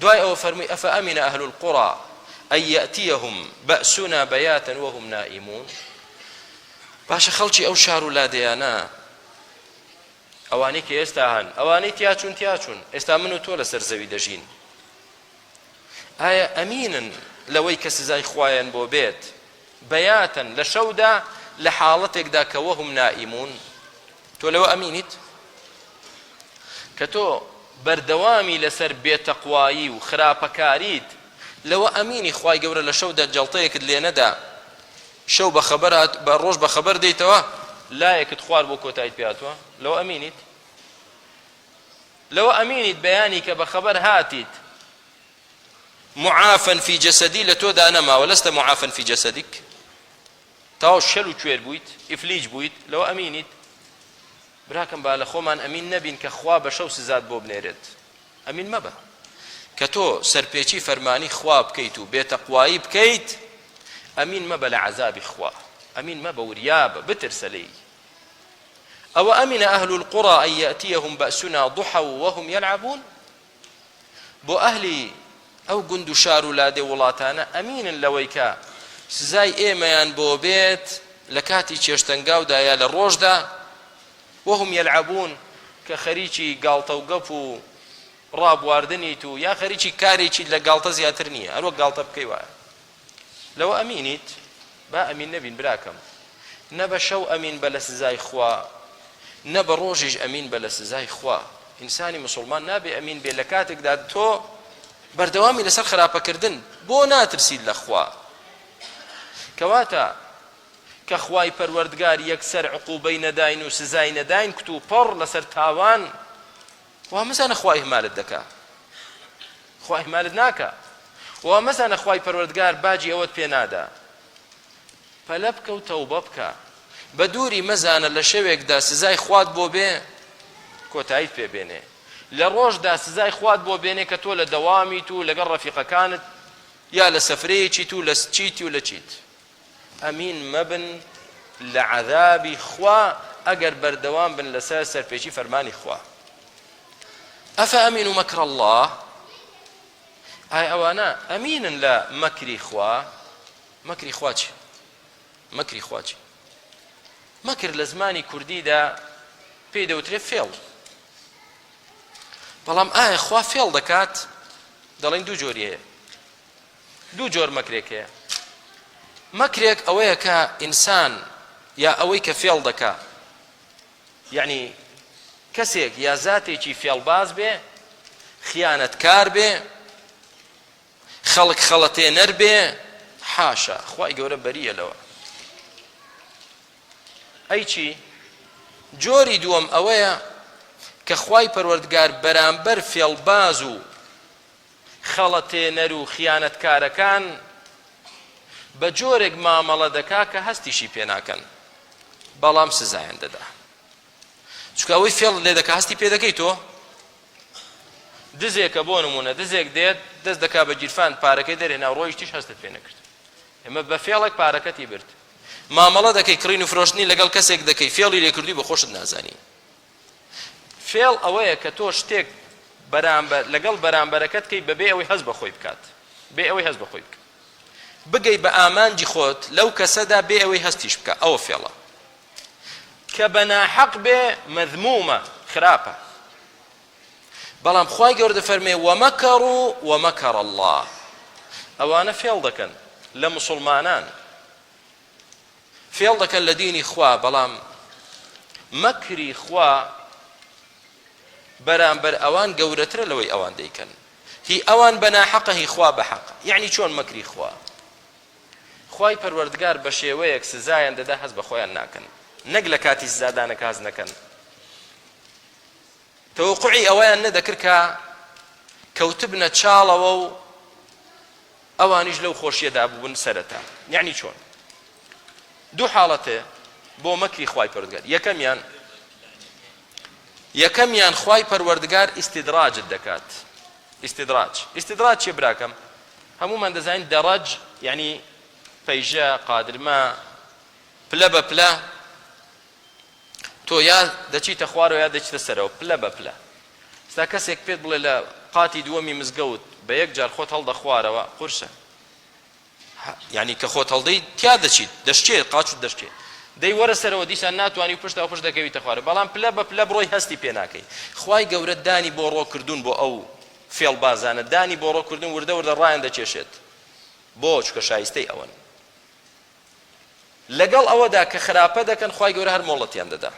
دوای ئەوە فەرمووی أفأمن أهل القرى أن يأتيهم بأسنا بياتا وهم نائمون. باشە خەڵکی ئەو شار و لادێیانە ئەوانەی کە ئێستا هەن، ئەوانەی تیاچوون تیاچوون، ئێستا من و تۆ لەسەر زەوی دەژین، ئایا ئەمینن لەوەی کە سزای خوایان بۆ بێت بەیاتەن لە شەودا لە حاڵەتێکدا کە وەهم نائیمون؟ تۆ لەوە ئەمینیت کە تۆ بەردەوامی لەسەر بێتەقوایی و خراپەکاریت، لەوە ئەمینی خوای گەورە لە شەودا جەڵتەیەکت لێ نەدا، شەو بە خەبەر هات بە ڕۆژ بە خەبەر دێیتەوە لایەکت خوار بۆ کۆتاییت پێ هاتووە؟ لەوە ئەمینیت؟ لەوە ئەمینیت بەیانی کە بە خەبەر هاتیت معافا فی جسدی لە تۆدا نەماوە، لست معافا فی جسدک، تەواو شەل و کوێر بوویت، ئیفلیج بوویت، لەوە ئەمینیت؟ براکەم با لە خۆمان ئەمین نەبین کە خوا بە شەو سزات بۆ بنێرێت. ئەمین مەبە کە تۆ سەرپێچی فەرمانی خوا بکەیت و بێتەقوایی بکەیت، ئەمین مەبە لە عەزابی خوا، ئەمین مەبە، وریابە، بترسە لێی. ئەوە ئەمین ئەهل القرى أن يأتيهم بأسنا ضحى وهم يلعبون. بۆ ئەهلی ئەو گوند و شار و لادێ وڵاتانە ئەمینن لەوەی کە سزای ئێمەیان بۆ بێت لە کاتی چێشتەنگاودا یا لە ڕۆژدا، وهم یلعبون، کە خەریکی گاڵتە و گەپ و ڕابواردنیت و یا خەریکی کارێکیت لە گاڵتە زیاتر نییە، هەروەک گاڵتە بکەی وایە. لەوە ئەمینیت؟ با ئەمین نەبین براکەم، نە بە شەو ئەمین بە لە سزای خوا، نە بە ڕۆژیش ئەمین بە لە سزای خوا. ئینسانی موسڵمان نابێ ئەمین بێ لە کاتێکدا تۆ بەردەوامی لەسەر خراپەکردن، بۆ ناترسیت لە خوا؟ کەواتە کە خوای پەروەردگار یەکسەر عقوبەی نەداین و سزای نەداین کتوپڕ لەسەر تاوان، وا مەزانە خوا ئیهمالت دەکا، خوا ئیهمالت ناکا. وا مەزانە خوای پەروەردگار باجی ئەوەت پێ نادا. پەلە بکە و تەوبە بکە. بە دووری مەزانە لە شەوێکدا سزای خوات بۆ بێ کۆتاییت پێ بێنێ، لە ڕۆژدا سزای خوات بۆ بێنێ کە تۆ لە دەوامیت و لەگەڵ ڕەفیقەکانت یا لە سەفرەیەکیت و لە چیتی و لە چیت. ئەمین مەبن لە عەزابی خوا ئەگەر بەردەوام بن لەسەر سەرپێچی فەرمانی خوا. ئەفەئەمینوا مەکر اللە، ئایا ئەوانە ئەمینن لە مەکری خوا؟ مەکری خوا چی؟ مەکری خوا چی؟ مەکر لە زمانی کوردیدا پێی دەوترێ فێڵ، بەڵام ئایا خوا فێڵ دەکات؟ دەڵێن دوو جۆری هەیە. دوو جۆر مەکرێک هەیە. مەکرێک ئەوەیە کە ئینسان یا ئەوەی کە فێڵ دەکا، یعنی کەسێک یا زاتێکی فێڵباز بێ، خیانەتکار بێ، خەڵک خەڵەتێنەر بێ، حاشا، خوای گەورە بەریە لەوە. ئەی چی؟ جۆری دووەم ئەوەیە کە خوای پەروەردگار بەرامبەر فێڵباز و خەڵەتێنەر و خیانەتکارەکان بە جۆرێک مامەڵە دەکا کە هەستیشی پێ ناکەن بەڵام سزایان دەدا. چونکە ئەوەی فێڵت لێ دەکا هەستی پێ دەکەی تۆ؟ دزێکە بۆ نمونە دزێک دێت دەست دەکا بە گیرفان پارەکەی دەرهێنا و ڕۆیشتیش هەستت پێ نەکرد. ئێمە بە فێڵێک پارەکەتی برد. مامەڵە دەکەی کڕین و فرۆشتنی لەگەڵ کەسێک دەکەی فێڵی لێکردووی بە خۆشت نازانی. فێڵ ئەوەیە کە تۆ شتێک بەرامبەر لەگەڵ بەرامبەرەکەت کەی بەبێ ئەوەی هەست بە خۆی بکات، بێ ئەوەی هەست بە خۆی بکات، بگەی بە ئامانجی خۆت لەو کەسەدا بێ ئەوەی هەستیش بکە، ئەوە فێڵە. کە بە ناحەق بێ مەذمومە، خراپە. بەڵام خوای گەورە دەفەرمێ ومەکەڕوا ومەکەر اللە، ئەوانە فێڵ دەکەن لە موسڵمانان، فێڵ دەکەن لە دینی خوا، بەڵام مەکری خوا بەرامبەر ئەوان گەورەترە لەوەی ئەوان دەیکەن. هی ئەوان بە ناحەقە، هی خوا بە حەقە. یەعنی چۆن مەکری خوا؟ خوای پەروەردگار بە شێوەیەک سزایان دەدا هەست بە خۆیان ناکەن، نەک لە کاتی سزادانەکە هەست نەکەن. تەوەقوعی ئەوەیان نەدەکرد کە کەوتبنە چاڵەوە و ئەوانیش لەو خۆشیەدا بوون سەرەتا. یەعنی چۆن؟ دوو حاڵەت هەیە بۆ مەکری خوای پەروەردگار. یەکەمیان یەکەمیان خوای پەروەردگار ئیستیدراجت دەکات. ئیستیدراج ئیستیدراج چیە براکەم؟ هەموومان دەزانین دەڕەج یعنی پەیژە قادرمە پلە بە پلە تۆ یا دەچیتە خوارەوە یا دەچیتە سەرەوە پلە بە پلە. ئێستا کەسێک پێت بڵێ لە قاتی دووەمی مزگەوت بە یەک جار خۆت هەڵدە خوارەوە قورسە یعنی کە خۆت هەڵدەی تیا دەچیت دەشکێت قاچت دەشکێت دەی وەرە سەرەوە دیسان ناتوانانی و پشتا و پشت دەکەویتە خوارە بەڵام پلە بە پلە بڕۆی هەستی پێ ناکەی خوای گەورە دانی بۆ ڕۆ کردوون بۆ ئەو فێڵبازانە دانی بۆ ڕۆ کردوون وردە وردە ڕایان دەکێشێت بۆ چونکە شایستەی ئەوەن لەگەڵ ئەوەدا کە خراپە دەکەن خوای گەورە هەر مۆڵەتیان دەدا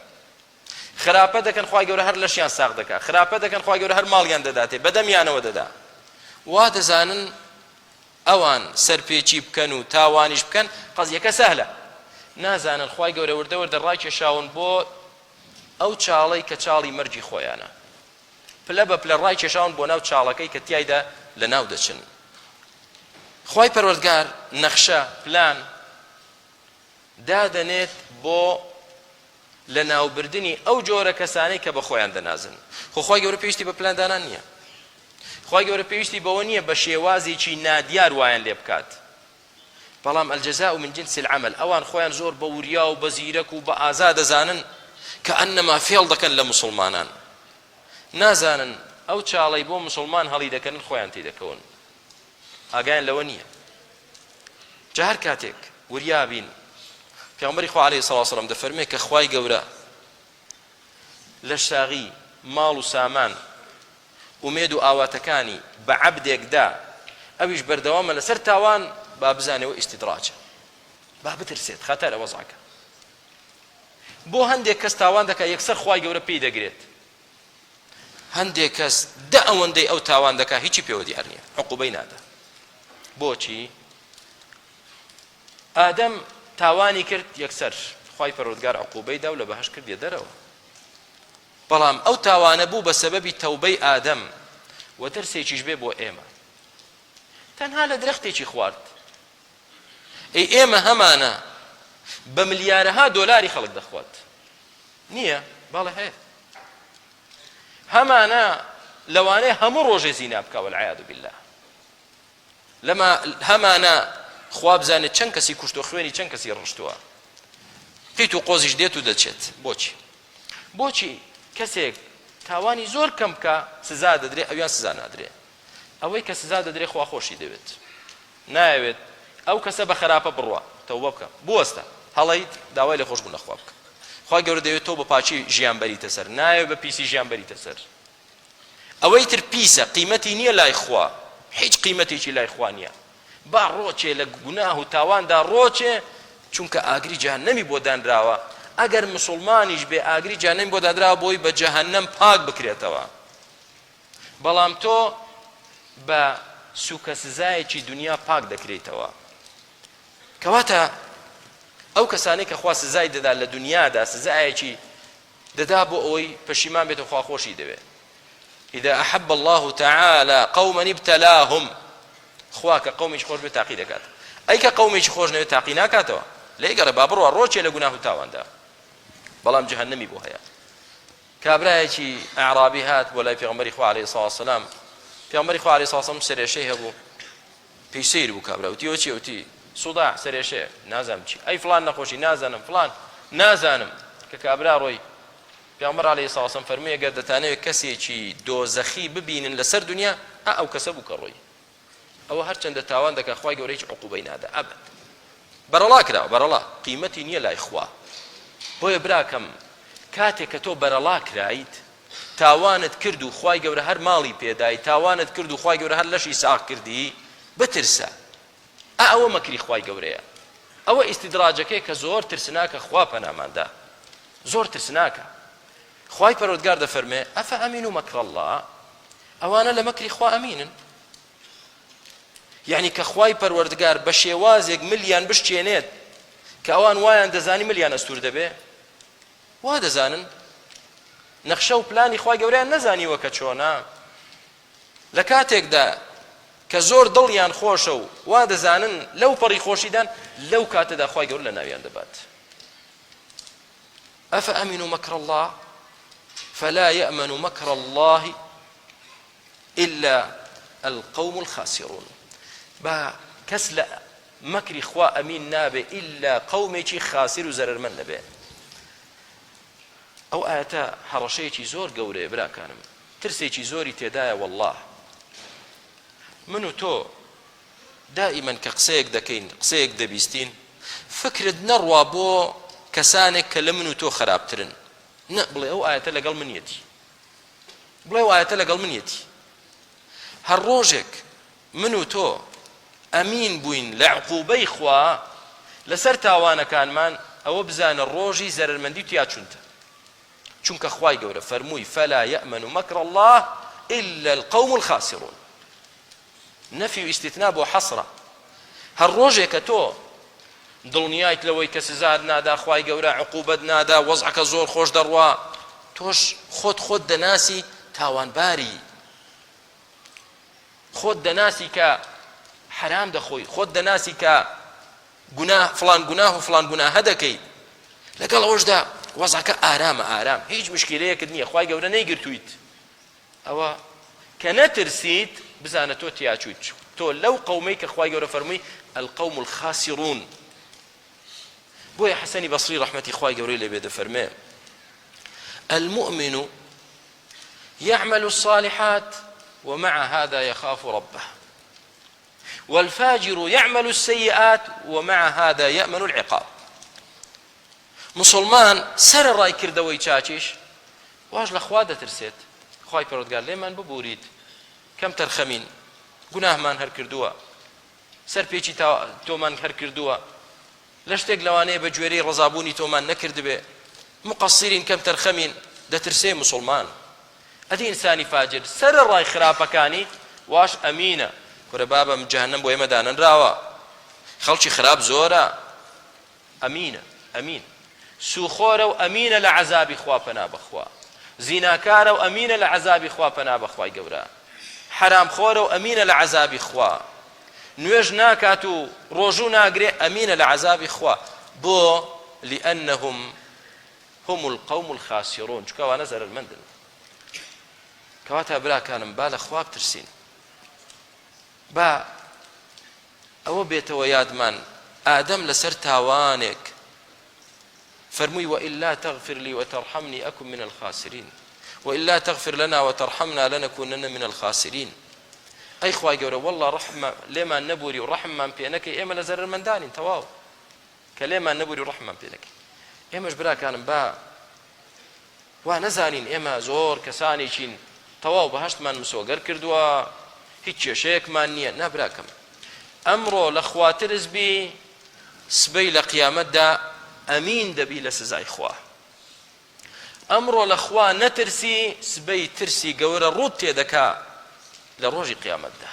خراپە دەکەن خوای گەورە هەر لەشیان ساغ دەکا خراپە دەکەن خوای گەورە هەر ماڵیان دەداتێ بەدەمیانەوە دەدا وا دەزانن ئەوان سەرپێچی بکەن و تاوانیش بکەن قەزیەکە سەهلە نازانن خوای گەورە وردە وردە ڕایکێشاون بۆ ئەو چاڵەی کە چاڵی مەرگی خۆیانە پلە بە پلە ڕایکێشاون بۆ ناو چاڵەکەی کە تیایدا لە ناو دەچن خوای پەروەردگار نەخشە پلان دادەنێت بۆ لەناوبردنی ئەو جۆرە کەسانەی کە بە خۆیان دەنازن. خۆ خوای گەورە پێویستی بە پلاندانان نییە. خوای گەورە پێویستی بەوە نییە بە شێوازێکی نادیار وایان لێ بکات. بەڵام الجزاء من جنس العمل ئەوان خۆیان زۆر بە وریا و بە زیرەک و بە ئازا دەزانن کە ئەنەما فێڵ دەکەن لە موسڵمانان. نازانن ئەو چاڵەی بۆ موسڵمان هەڵی دەکەنن خۆیان تێی دەکەون. ئاگایان لەوە نییە. جا هەر کاتێک وریا بین پێغەمبەری خوا عەلەیهی سڵاو وسلام دەفەرمێ کە خوای گەورە لەشساغی ماڵ و سامان ئومێد و ئاواتەکانی بە عەبدێک دا ئەویش بەردەوامە لەسەر تاوان با بزانێ و ئیستیدراجە با بترسێت خەتەرە وەزعەکە بۆ هەندێک کەس تاوان دەکات یەکسەر خوای گەورە پێی دەگرێت هەندێک کەس دە ئەوەندەی ئەو تاوان دەکات هیچی پێوە دیار نییە عقوبەی نادا بۆچی ئادەم تاوانی کرد یەکسەر خوای پەروەردگار عقوبەی دا و لە بەهەشت کردیە دەرەوە بەڵام ئەو تاوانە بوو بە سەبەبی تەوبەی ئادەم و دەرسێکیش بێ بۆ ئێمە تەنها لە درەختێکی خوارد ئەی ئێمە هەمانە بە ملیارەها دۆلاری خەڵک دەخوات نییە بەڵێ هەیە هەمانە لەوانەیە هەموو ڕۆژێ زینا بکە والعیاذ بالله لەما هەمانە خوا بزانێت چەند کەسی کوشتوە خوێنی چەند کەسی ڕشتووە قیت و قۆزیش دێت و دەچێت بۆچی بۆچی کەسێک تاوانی زۆر کەم بکە سزا دەدرێ ئەویان سزا نادرێ ئەوەی کە سزا دەدرێ خوا خۆشی دەوێت نایەوێت ئەو کەسە بە خراپە بڕوا تەوبە بکە بوەستە هەڵەیت داوای لێخۆشبوون لە خوا بکە خوای گەورە دەیەوێت تۆ بە پاکی ژیان بەریتە سەر نایەوێت بە پیسی ژیان بەریتە سەر ئەوەی تر پیسە قیمەتی نییە لای خوا هیچ قیمەتێکی لای خوا نییە با ڕۆچێ لە گوناه و تاواندا ڕۆچێ چونکە ئاگری جەهەنەمی بۆ دانراوە ئەگەر مسلمانیش بێ ئاگری جەهەنەمی بۆ دانراوە بۆی بە جەهەنەم پاک بکرێتەوە بەڵام تۆ بە سوکە سزایەکی دنیا پاک دەکرێیتەوە کەواتە ئەو کەسانەی کە خوا سزای دەدا لە دنیادا سزایەکی دەدا بۆ ئەوەی پەشیمان بێت و خوا خۆشی دەوێت إذا أحب الله تعالى قوما ابتلاهم خوا کە قومێکی خۆش بێت تاقی دەکات ئەی کە قومێکی خۆش نەوێت تاقی ناکاتەوە لێی گەڕێ با بڕوا ڕۆچێ لە گوناه و تاواندا بەڵام جەهەنەمی بۆ هەیە کابرایەکی ئەعرابی هات بۆ لای پێغەمبەری خوا عەلەیهی سڵاو وسلام پێغەمبەری خوا عەلەیهی سڵاو وسلام سەرێشەی هەبوو پێی سەیر بوو کابرا وتی ئەوە چیە وتی سودا سەرێشەیە نازانم چی ئەی فڵان نەخۆشی نازانم فڵان نازانم کە کابرا ڕۆی پێغەمبەر عەلەیهی سڵاو وسلام فەرمووی ئەگەر دەتانەوێت کەسێکی دۆزەخی ببینن لەسەر دنیا ئا ئەو کەسە بوو کە ڕۆی ئەوە هەرچەندە تاوان دەکا خوای گەورە هیچ عقوبەی نادا ئەبەد بەرەڵا کراوە بەرەڵا قیمەتی نییە لای خوا بۆیە براکەم کاتێک کە تۆ بەرەڵا کرایت تاوانت کرد و خوای گەورە هەر ماڵی پێدای تاوانت کرد و خوای گەورە هەر لەشی ساغ کردی بترسە ئا ئەوە مەکری خوای گەورەیە ئەوە ئیستیدراجەکەی کە زۆر ترسناکە خوا پەناماندا زۆر ترسناکە خوای پەروەردگار دەفەرمێ ئەفەئەمینوا مەکر اللە ئەوانە لە مەکری خوا ئەمینن یعنی کە خوای پەروەردگار بە شێوازێک ملیان بشکێنێت کە ئەوان وایان دەزانی ملیان ئەستور دەبێ وا دەزانن نەخشە و پلانی خوای گەورەیان نەزانیوە کە چۆنە لە کاتێکدا کە زۆر دڵیان خۆشە و وا دەزانن لەو پەڕی خۆشیدان لەو کاتەدا خوای گەورە لە ناویان دەبات أفأمنوا مكر الله فلا يأمن مكر الله إلا القوم الخاسرون با کەس لە مەکری خوا ئەمین نابێ ئیلا قەومێکی خاسر و زەرەرمەند نەبێ ئەو ئایەتە هەڕەشەیەکی زۆر گەورەیە براکانم ترسێکی زۆری تێدایە والله. من و تۆ دائیمەن کە قسەیەک دەکەین، قسەیەک دەبیستین، فکرت نەڕوا بۆ کەسانێک کە لە من و تۆ خراپترن، نە، بڵێ ئەو ئایەتە لەگەڵ منیەتی، بڵێ ئەو ئایەتە لەگەڵ منیەتی. هەر ڕۆژێک من و تۆ ئەمین بووین لە عقوبەی خوا لەسەر تاوانەکانمان، ئەوە بزانە ڕۆژی زەرەرمەندی و تیاچوونتە. چونکە خوای گەورە فەرمووی فلا یأمن مکر اللە الا القوم الخاسرون. نەفی و ئیستیتنا بۆ حەسرە. هەر ڕۆژێک کە تۆ دڵنیایت لەوەی کە سزات نادا خوای گەورە عقوبەت نادا وەزعەکە زۆر خۆش دەڕوا تۆش خۆت خۆت دەناسی تاوانباری خۆت دەناسی کە حرام دەخۆی خۆت دەناسی کە گوناه فلان گوناه و فلان گوناهە دەکەی لەگەڵ ئەوەشدا وەزعەکە ئارامە ئارام هیچ مشکلەیەکت نییە خوای گەورە نەیگرتوویت ئەوە کە نەترسیت بزانە تۆ تیاچوویت تۆ لەو قەومەی کە خوای گەورە فەرمووی القوم الخاسرون بۆیە حەسەنی بەصری ڕەحمەتی خوای گەورەی لێ بێ دەفەرمێ المؤمن يعمل الصالحات ومع هذا يخاف ربه والفاجر يعمل السيئات ومع هذا يأمن العقاب مسلمان سەر ڕای کردەوەی چاچیش واش لە خوا دەترسێت خوای پەروەردگار لێمان ببوریت کەم تەرخەمین گوناهمان هەر کردووە سەرپێچی تۆمان هەر کردووە لە شتێک لەوانەیە بە گوێرەی ڕەزابوونی تۆمان نەکردبێ مقصرین کەم تەرخەمین دەترسێ مسلمان ئەدی ئینسانی فاجر سەر ڕای خراپەکانی واش ئەمینە کورە بابم جەهەنەم بۆ ئێمە دانەنراوە خەڵکی خراپ زۆرە ئەمینە ئەمین سوخۆرە و ئەمینە لە عەزابی خوا پەنا بەخوا زیناکارە و ئەمینە لە عەزابی خوا پەنا بەخوای گەورە حەرام خۆرە و ئەمینە لە عەزابی خوا نوێژ ناکات و ڕۆژوو ناگرێ ئەمینە لە عەزابی خوا بۆ لأنهم هم القوم الخاسرون چونکە ئەوانە زەرەرمەندن کەواتە براکانم با لە خوا بترسین با ئەوە بێتەوە یادمان ئادەم لەسەر تاوانێک فەرمووی وإلا تغفر لي وترحمني أكن من الخاسرين وإلا تغفر لنا وترحمنا لنكونن من الخاسرين ئەی خوای گەورە والله ڕەحمە لێمان نەبووری و ڕەحممان پێ نەکەی ئێمە لە زەرەرمەندانین تەواو کە لێمان نەبووری و ڕەحممان پێ نەکەی ئێمەش براکانم با وا نەزانین ئێمە زۆر کەسانێکین تەواو بەهەشتمان مسۆگەر کردووە هیچ کێشەیەکمان نییە نا براکەم ئەمڕۆ لە خوا ترس بی سبەی لە قیامەتدا ئەمین دەبی لە سزای خوا ئەمڕۆ لە خوا نەترسی سبەی ترسی گەورە ڕووت تێدەکا لە ڕۆژی قیامەتدا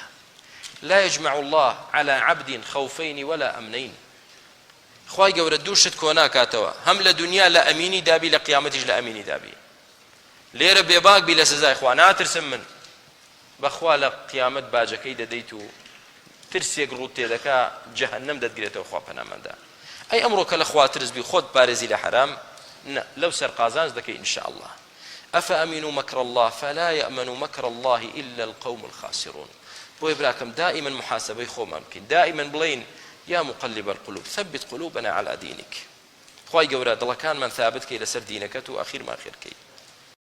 لا يجمع الله على عبد خوفين ولا أمنين خوای گەورە دوو شت کۆناکاتەوە هەم لە دونیا لە ئەمینی دابی لە قیامەتیش لە ئەمینی دابی لێرە بێباک بی لە سزای خوا ناترسم من بەخوا لە قیامەت باجەکەی دەدەیت و ترسێک ڕووت تێدەکا جەهەنەم دەتگرێتەوە خوا پەناماندا ئەی ئەمڕۆ کە لە خوا ترس بی خۆت پارێزی لە حەرام نە لەو سەر قازانج دەکەی ان شاء الله أفأمنوا مكر الله فلا يأمن مكر الله إلا القوم الخاسرون بۆیە براکەم دائما محاسبەی خۆمان بکەین دائما بڵێین یا مقلب القلوب ثبت قلوبنا على دينك خوای گەورە دڵەکانمان ثابت کەی لەسەر دینەکەت و ئەخیرمان خێر کەی.